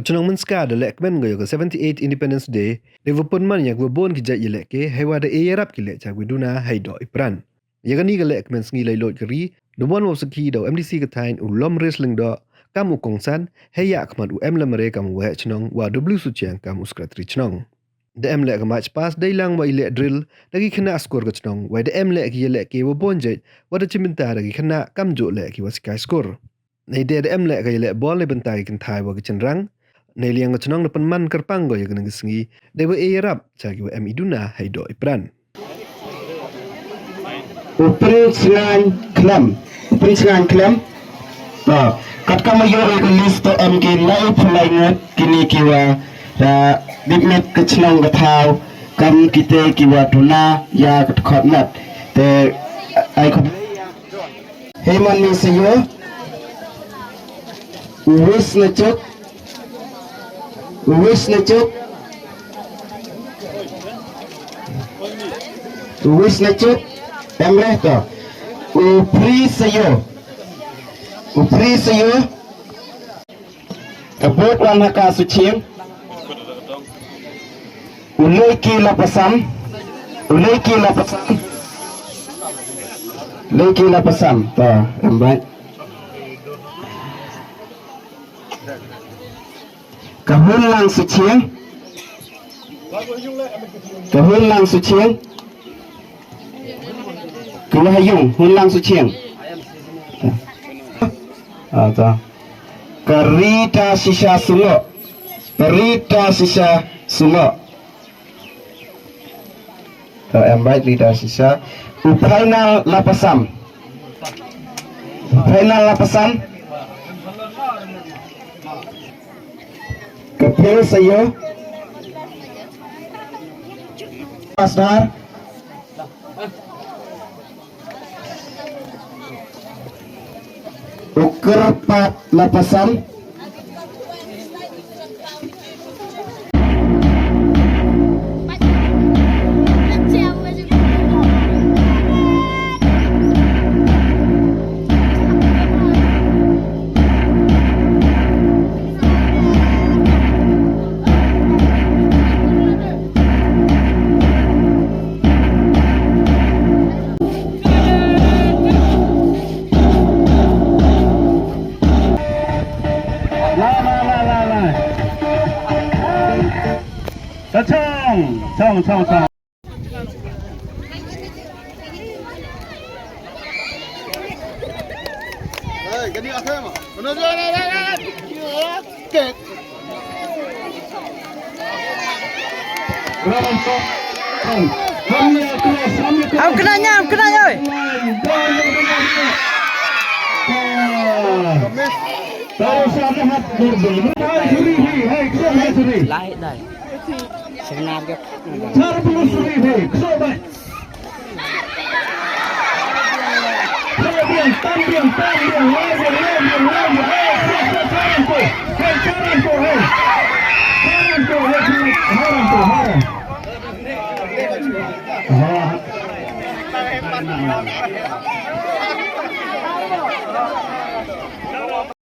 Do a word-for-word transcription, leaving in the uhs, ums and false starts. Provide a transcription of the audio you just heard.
Chnong Mynska da lehkmen ko ya ka seventy-eight Independence Day, deiwa pynman ya kiwa boon ki jait yalehke, heiwa da e yarap ki leh cha kiwa duna hei doh i pran. Ya kani ka lehkmen sngi laitlooid ka ri, da wan wow sakhi da u M D C ka thaiñ u Lomris Lyngdoh kam u kongsan, hei yahkhmat u M Lamare kam u waheh chnong wa W Suchiang kam u secretary chnong. Da em leh ka march past deilang wa i leh drill da ki khynnah skur ka chnong, wei da em leh ki yalehke wa boon jait wa da chimbynta da ki khynnah kamjooh leh kiwa sikai skur. Neitæ da em leh ka yaleh ball neibynta ki kynthai wa ki chynrang. Neiliang ka chnong da pynman kyrpang ko ya kani ka sngi, deiwa e yarap cha kiwa em i duna hei doh i pran. U Prince Ngan Khlem. U Prince Ngan Khlem. Katkam wa yoh ya ka list toh em ki lai phaw lai ngut kini kiwa da dep miet ka chnong ka thaw kam kitæ kiwa duna ya ka dkhot met. Te ai khublei ya Heiman Ni Sayo, u Wis Nachuk, u Wis Nachuk, u Wis Nachuk, em re to, u Pri Sayo, u Pri Sayo, ka bood wan ha ka Suchiang. U Leiki Lapasam. U Leiki Lapasam. Leiki Lapasam. To, em bait. Ka Hunlang Suchiang. Ka Hunlang Suchiang. Ka Wahayung, Hunlang Suchiang. Ah, to. Ka Rita Shisha Sungo. Ka Rita Shisha Sungo. To, em bait Rita Shisha. U Phainal Lapasam. U Phainal Lapasam. Ka Phil Sayo. Pasdar. U Kyrpat Lapasam. La, la, la, la, la. Chong, chong, chong, chong. Am kena nya, am kena nya, oi. Lahit dai. Sebenar ke.